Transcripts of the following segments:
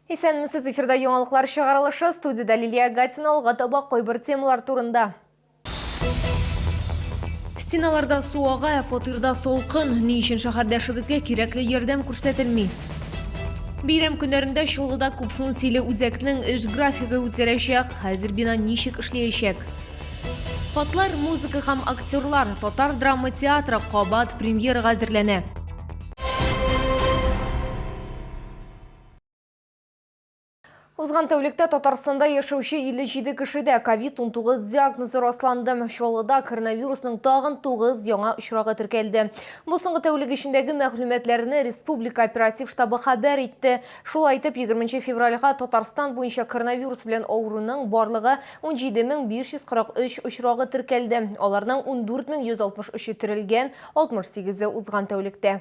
Исәнмесез, эфирда яңалыклар чыгарылышы, студиядә Лилия Гатина, алга таба кайбер темалар турында. Стеналарда су ага, ә фатирда салкын. Ни өчен шәһәрдәшебезгә кирәкле ярдәм күрсәтелми? Бәйрәм көннәрендә Чаллыда күпфункцияле үзәкнең эш графигы үзгәрәчәк. Хәзер бина ничек эшләячәк? Хатлар, музыка һәм актерлар. Татар драма театры кабат премьерага әзерләнә. Узган тәүлектә Татарстанда яшәүче 57 кешедә ковид-19 диагнозы расланды. Чаллыда коронавирусның тагын 9 яңа очрагы теркәлде. Бу соңгы тәүлек эчендәге мәгълүматларны республика оператив штабы хәбәр итте. Шулай итеп, 20 февральгә Татарстан буенча коронавирус белән авыруның барлыгы 17543 очрагы теркәлде. Аларның 14163-е терелгән, 68-е узган тәүлектә.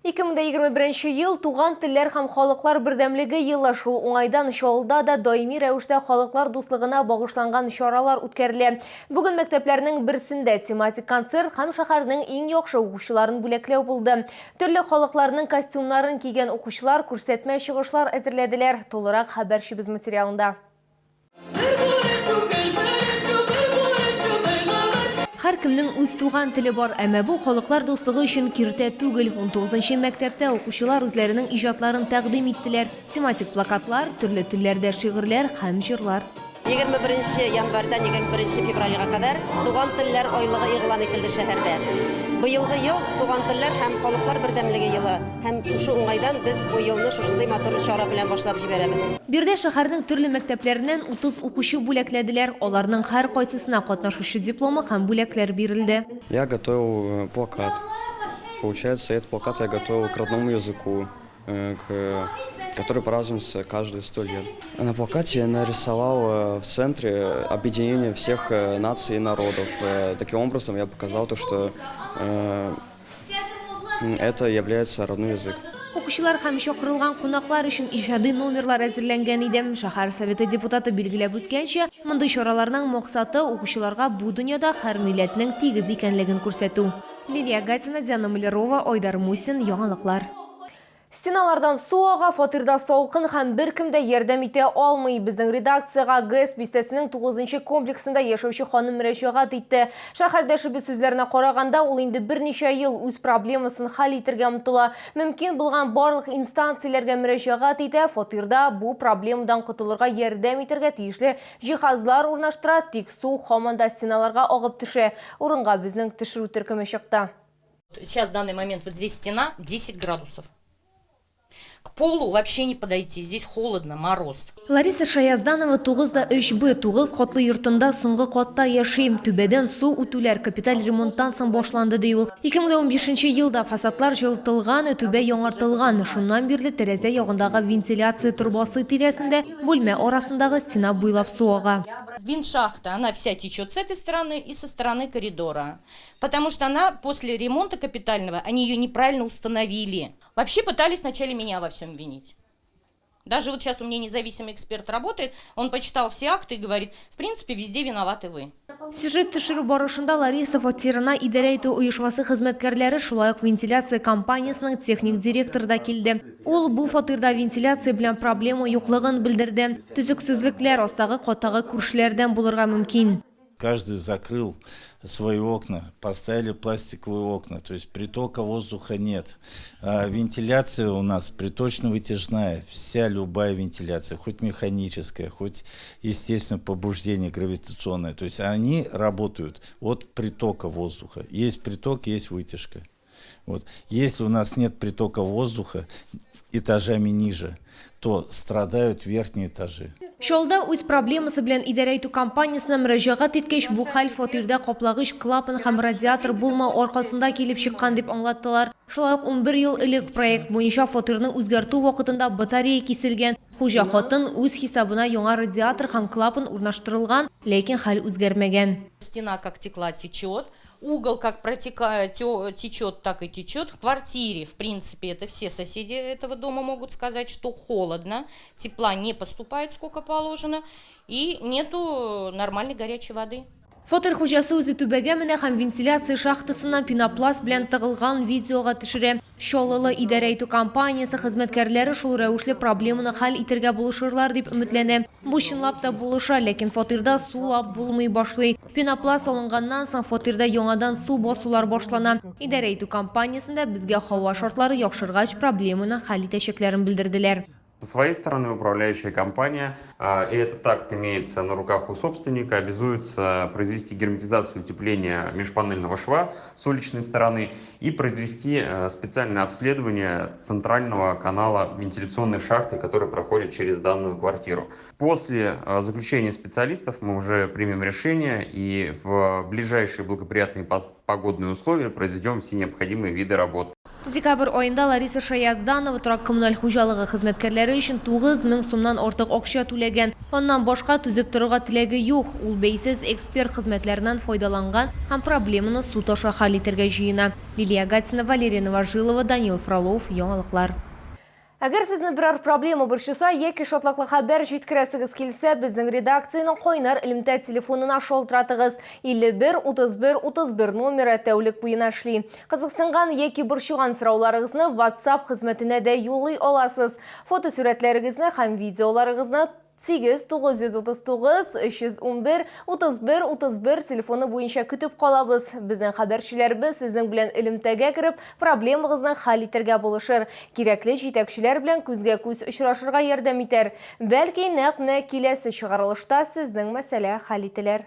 2021 ел Туган телләр һәм халыклар бердәмлеге елы. Шул уңайдан Чаллыда да даими рәвештә халыклар дуслыгына багышланган чаралар үткәрелә. Бүген мәктәпләрнең берсендә тематик концерт һәм шәһәрнең иң яхшы укучыларын бүләкләү булды. Төрле халыкларның костюмнарын кигән укучылар күрсәтмә чыгышлар әзерләделәр. Тулырак хәбәрчебез материалында. Һәркемнең үз туган теле бар, әмма бу халыклар дуслыгы өчен киртә түгел. Унтугызынчы мәктәптә укучылар үзләренең иҗатларын тәкъдим иттеләр. Тематик плакатлар, төрле телләрдә шигырьләр һәм җырлар. 21 нче январьдан 21 нче февральгә кадәр Туган телләр айлыгы игълан ителде шәһәрдә. Быелгы ел Туган телләр һәм халыклар бердәмлеге елы һәм шушы уңайдан без бу елны шушындый матур чара белән башлап җибәрәбез. Биредә шәһәрнең төрле мәктәпләреннән 30 укучы бүләкләделәр. Аларның һәркайсысына катнашучы дипломы һәм бүләкләр бирелде. Я готовил плакат. Получается, этот плакат я готовил к родному языку, к, который празднуется каждые 100 лет. На плакате я нарисовал в центре объединение всех наций и народов. Таким образом, я показал то, что это является родной язык. Укучылар һәм чакырылган кунаклар өчен иҗади номерлар әзерләнгән иде. Шәһәр Советы депутаты билгеләп үткәнчә, мондый чараларның максаты, укучыларга бу дөньяда һәр милләтнең тигез икәнлеген күрсәтү. Лилия Гатина, Диана Малярова, Айдар Мусин, Яңалыклар. Стеналардан су ага, фатирда салкын һәм беркем дә ярдәм итә алмый. Безнең редакциягә ГЭС бистәсенең тугызынчы комплексында яшәүче ханым мөрәҗәгать итте. Шәһәрдәшебез сүзләренә караганда, ул инде берничә ел үз проблемасын хәл итергә омтыла. Мөмкин булган барлык инстанцияләргә мөрәҗәгать итә, фатирда бу проблемадан котылырга ярдәм итәргә тиешле җиһазлар урнаштыра, тик су һаман да стеналарга агып төшә. Урынга безнең төшерү төркеме чыкты. Сейчас в данный момент вот здесь стена 10 градусов. К полу вообще не подойти, здесь холодно, мороз. Лариса Шаязданова 9 да 3 Б тугыз катлы йортында соңгы катта яши. Түбәдән су үтүләр капиталь ремонттан соң башланды, ди ул. 2015 елда фасадлар җылытылган, түбә яңартылган. Шуннан бирле тәрәзә ягындагы вентиляция торбасы тирәсендә бүлмә арасындагы стена буйлап су ага. Вентшахта, она вся течет с этой стороны и со стороны коридора. Потому что она после ремонта капитального, они ее неправильно установили. Вообще пытались вначале меня во всем винить. Даже вот сейчас у меня независимый эксперт работает, он почитал все акты и говорит, в принципе, везде виноваты вы. Сюжет төшерү барышында Лариса фатирына идарә итү оешмасы хезмәткәрләре, шулай ук вентиляция компаниясенең техник директоры да килде. Ул бу фатирда вентиляция белән проблема юклыгын белдерде. Төзексезлекләр астагы каттагы күршеләрдән булырга мөмкин. Каждый закрыл свои окна, поставили пластиковые окна, то есть притока воздуха нет. А вентиляция у нас приточно-вытяжная, вся любая вентиляция, хоть механическая, хоть естественно побуждение гравитационное. То есть они работают от притока воздуха. Есть приток, есть вытяжка. Вот. Если у нас нет притока воздуха этажами ниже, то страдают верхние этажи. Чаллыда үз проблемасы белән идарә итү компаниясенә мөрәҗәгать иткәч, бу хәл фатирда каплагыч клапан һәм радиатор булмау аркасында килеп чыккан дип аңлаттылар. Шулай ук 11 ел элек проект буенча фатирны үзгәртү вакытында батарея киселгән. Хуҗа хатын үз хисабына яңа радиатор һәм клапан урнаштырылган, ләкин хәл үзгәрмәгән. Стена как текла, течет. Угол как протекает, течет, так и течет. В квартире, в принципе, это все соседи этого дома могут сказать, что холодно, тепла не поступает сколько положено, и нету нормальной горячей воды. Фатир хуҗасы үзе түбәгә менә һәм вентиляция шахтасыннан пенопласт белән тыгылган видеога төшерә. Чаллылы идарә итү компаниясе хезмәткәрләре шул рәвешле проблеманы хәл итергә булышырлар дип өметләнә. Бу чынлап та булыша, ләкин фатирда сулап булмый башлый. Пенопласт алынганнан соң фатирда яңадан су басулар башлана. Идарә итү компаниясендә безгә һава шартлары яхшыргач проблеманы хәл итәчәкләрен белдерделәр. Со своей стороны управляющая компания, и этот акт имеется на руках у собственника, обязуется произвести герметизацию утепления межпанельного шва с уличной стороны и произвести специальное обследование центрального канала вентиляционной шахты, который проходит через данную квартиру. После заключения специалистов мы уже примем решение и в ближайшие благоприятные погодные условия произведем все необходимые виды работ. Декабрь аенда Лариса Шаязданова торак-коммуналь хуҗалыгы хезмәткәрләре өчен 9000 сумнан артык акча түләгән. Аннан башка түзеп торырга теләге юк. Ул бәйсез эксперт хезмәтләреннән файдаланган һәм проблеманы суд аша хәл итәргә җыена. Лилия Гатина, Валерия Новожилова, Данил Фролов, Яңалыклар. Әгәр сезне берәр проблема борчыса яки шатлыклы хәбәр җиткерәсегез килсә, безнең редакциянең кайнар элемтә телефонына шалтыратыгыз. 51 31 31 номеры тәүлек буена эшли. Кызыксынган яки борчыган сорауларыгызны WhatsApp хезмәтенә дә юллый аласыз. Фотосурәтләрегезне һәм видеоларыгызны 8 939 311 31 31 телефоны буенча көтеп калабыз. Безнең хәбәрчеләребез сезнең белән элемтәгә кереп, проблемагызны хәл итәргә булышыр. Кирәкле җитәкчеләр белән күзгә-күз очрашырга ярдәм итәр. Бәлки, нәкъ менә киләсе чыгарылышта сезнең мәсьәлә хәл ителер.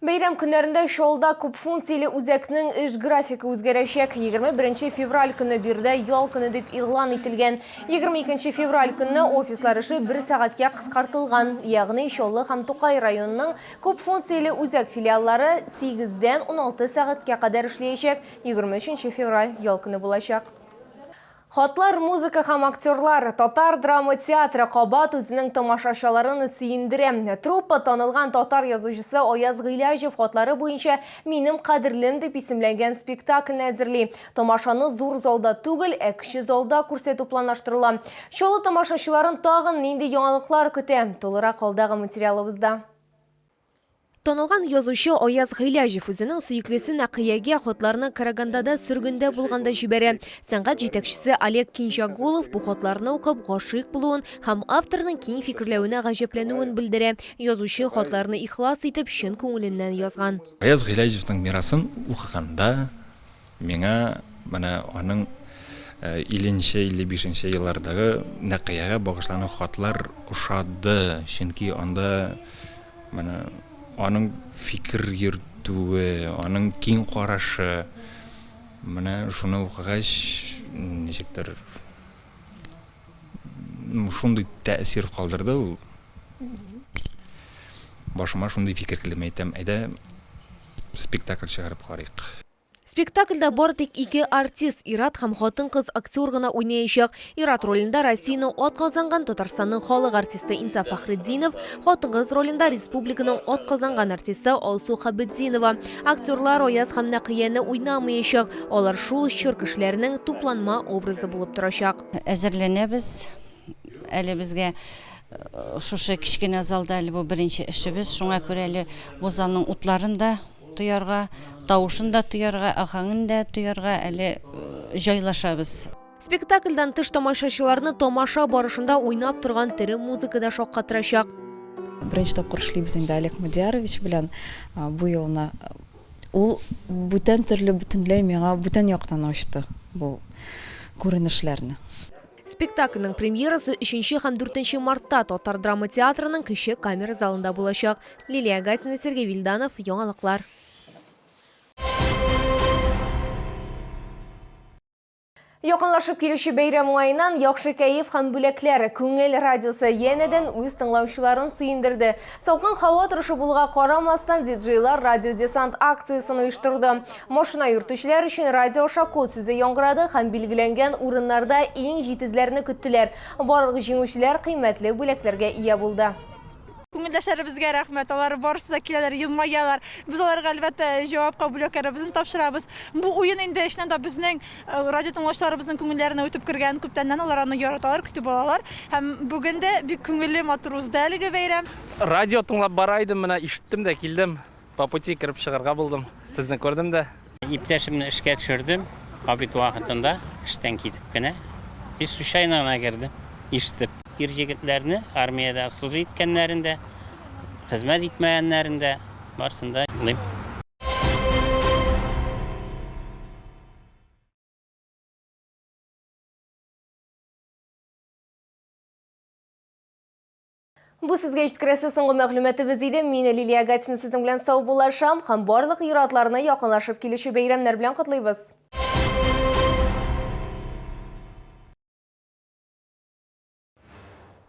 Бәйрәм көннәрендә Чаллыда күпфункцияле үзәкнең эш графигы үзгәрәчәк. 21 февраль көне биредә ял көне дип игълан ителгән. 22 февраль көнне офислар эше бер сәгатькә кыскартылган. Ягъни Чаллы һәм Тукай районының күпфункцияле үзәк филиаллары 8-дән 16 сәгатькә кадәр эшләячәк. 23 февраль ял көне булачак. Хатлар, музыка һәм актерлар. Татар драма театры кабат үзенең тамашачыларын сөендерә. Труппа танылган татар язучысы Аяз Гыйләҗев хатлары буенча Минем кадерлем дип исемләнгән спектакльне әзерли. Тамашаны зур залда түгел, ә кече залда күрсәтү планлаштырыла. Чаллы тамашачыларын тагын нинди яңалыклар көтә? Тулырак алдагы материалыбызда. Танылган язучы Аяз Гыйләҗев үзенең сөеклесе Нәкыягә хатларны Карагандада сөргендә булганда җибәрә. Сәнгать җитәкчесе Олег Кинҗәгулов бу хатларны укып гашыйк булуын һәм авторның киң фикерләвенә гаҗәпләнүен белдерә. Язучы хатларны ихлас итеп, чын күңеленнән язган. Аяз Гыйләҗевның мирасын укыганда Миңа менә аның илленче, 55 нче еллардагы Нәкыягә багышланган хатлар ошады, чөнки анда менә аның фикер йөртүе, аның киң карашы, менә шуны укыгач, ничектер, шундый тәэсир калдырды ул. Башыма шундый фикер килде, мин әйтәм, әйдә, спектакль чыгарып карыйк. Спектакльдә бары тик ике артист, ир-ат һәм хатын-кыз актер гына уйнаячак. Ир-ат ролендә Россиянең атказанган Татарстанның халык артисты Инсаф Фәхретдинов, хатын-кыз ролендә республиканың атказанган артисты Алсу Хабетдинова. Актерлар Аяз һәм Нәкыяне уйнамаячак, алар шул чор кешеләренең тупланма образы булып торачак. Әзерләнәбез. Әле безгә шушы кечкенә залда әле бу беренче эшебез, шуңа күрә әле бу залның утларын да Тоярга, тавышын да тоярга, аһәңен дә тоярга әле җайлашабыз. Спектакльдән тыш тамашачыларны тамаша барышында уйнап торган тере музыка да шаккатырачак. Беренче тапкыр эшлибез инде Олег Мадиярович белән бу елны. Ул бүтән төрле, бөтенләй миңа бүтән яктан ачты бу күренешләрне. Спектакльнең премьерасы өченче һәм дүртенче мартта Татар драма театрының кече камера залында булачак. Лилия Гатина, Сергей Вильданов, Яңалыклар. Якынлашып килүче бәйрәм уңаеннан яхшы кәеф һәм бүләкләр. Күңел радиосы янәдән үз тыңлаучыларын сөендерде. Салкын һава торышы булуга карамастан, диджейлар Радио Десант акциясен оештырды. Машина йөртүчеләр өчен радио аша код сүзе яңгырады һәм билгеләнгән урыннарда иң җитезләрне көттеләр. Барлык җиңүчеләр кыйммәтле бүләкләргә ия булды. Күңел Күңелдәшләребезгә рәхмәт. Алар барысы да киләләр, елмаялар. Без аларга, әлбәттә, җавапка бүләкләребезне тапшырабыз. Бу уен инде чыннан да безнең радио тыңлаучыларыбызның күңелләренә үтеп кергән. Күптәннән алар аны яраталар, көтеп алалар. Һәм бүген дә бик күңелле, матур узды әлеге бәйрәм. Радио тыңлап бара идем, менә ишеттем дә килдем. По пути кереп чыгарга булдым. Сезне күрдем дә. Иптәшемне эшкә төшердем, обед вакытында, эштән китеп кенә. И случайно гына кердем, ишетеп. Ир-җегетләрне армиядә служить иткәннәрен дә, хезмәт итмәгәннәрен дә, барысын да тыңлыйм. Бу сезгә җиткерәсе соңгы мәгълүматыбыз иде. Мин Лилия Гатина сезнең белән саубуллашам һәм барлык ир-атларны якынлашып килүче бәйрәмнәр белән котлыйбыз.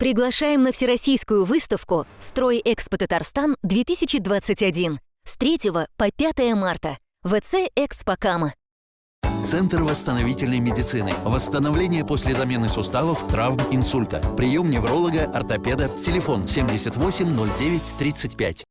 Приглашаем на всероссийскую выставку «Стройэкспо Татарстан-2021» с 3 по 5 марта. ВЦ «Экспо Кама». Центр восстановительной медицины. Восстановление после замены суставов, травм, инсульта. Прием невролога, ортопеда. Телефон 78 09 35.